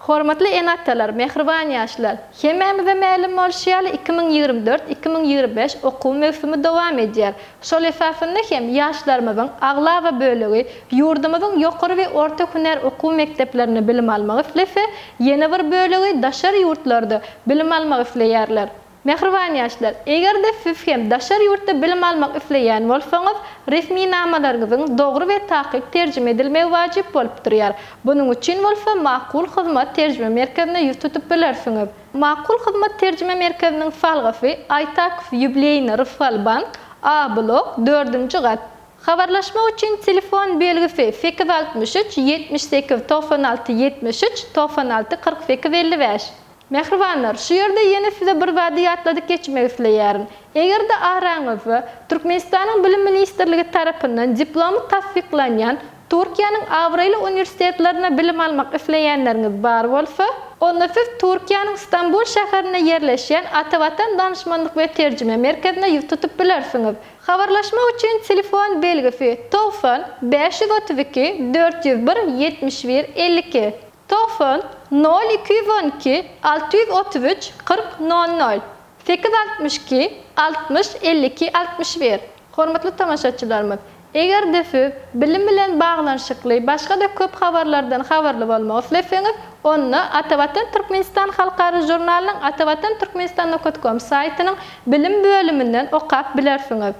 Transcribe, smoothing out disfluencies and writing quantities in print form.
Hormatly ene-atalar, mähriban ýaşlar! Hemmämize mälim bolşy ýaly, 2024, 2025 okuw möwsümi dowam edýär. Şol esasynda hem ýaşlarymyzyň aglaba bölegi ýurdumyzyň ýokary we orta hünär okuw mekdeplerinde bilim almak islese, ýene bir bölegi daşary ýurtlarda bilim almak isleýärler. Mähriban ýaşlar, eger-de siz hem daşary ýurtda bilim almak isleýän bolsaňyz, resminamalaryňyzyň dogry we takyk terjime edilmegi wajyp bolup durýar. Bunuň üçin bolsa Makul Hyzmat terjime merkezine ýüz tutup bilersiňiz. Makul Hyzmat terjime merkeziniň salgysy, Aýtakow Ýubleýny Rysgal bank, A blok, dördünji gat. Habarlaşmak üçin telefon belgisi, 863 78 96 73 96 48 55. Mähribanlar, şu ýerde ýene size bir zady ýatladyp geçmek isleýärin. Eger-de araňyzda Türkmenistanyň Bilim ministrligi tarapyndan diplomy tassyklanýan Türkiýäniň abraýly uniwersitetlerinde bilim almak isleýänleriňiz bar bolsa, onda siz Türkiýäniň Stambul şäherinde ýerleşýän Atavatan danyşmanlyk we terjime merkezine ýüz tutup bilersiňiz. Habarlaşmak üçin telefon belgisi, 90 532 401 71 52. 90 0 212 633 40 nol nol 862 60 52 61 Hormatly tomaşaçylarymyz! Eger-de siz bilim bilen baglanyşykly başga-da köp habarlardan habarly bolmak isleseňiz, onda Atavatan Türkmenistan halkara žurnalynyň Atavatan Türkmenistan nokat kom saýtynyň bilim bölüminden okap bilersiňiz.